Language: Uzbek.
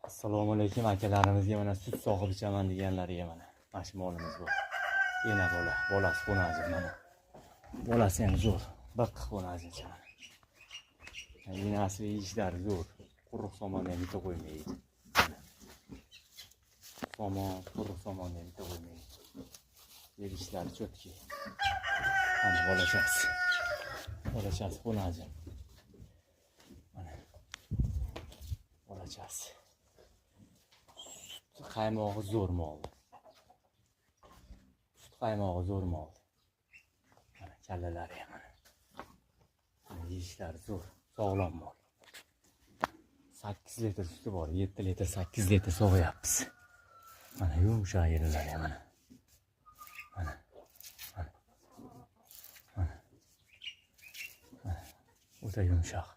Assalomu alaykum akalarimizga, mana sut sog'ib ichaman deganlariga mana shu molimiz bu. Ena bola, bolasi xo'nazim mana. Bolasi ham zo'r, biq xo'nazincha mana. Enasi yeyishlari zo'r. Quruq somonni ham bitta qo'ymaydi. Mana. Somon, quruq somonni ham bitta qo'ymaydi. Yerishlari чётки. Mana bolachasi. Bolachasi xo'nazim. Mana. Bolachasi. Sut qaymog'i zo'r mol. Sut qaymog'i zo'r mol. Mana kallalari ham mana. Mana yeyishlari zo'r, sog'lom mol. 8 litr suti bor, 7 litr, 8 litr sog'yapmiz. Mana yumshoq yerlari ham mana. Mana. Mana. Mana. Mana. O'ta yumshoq.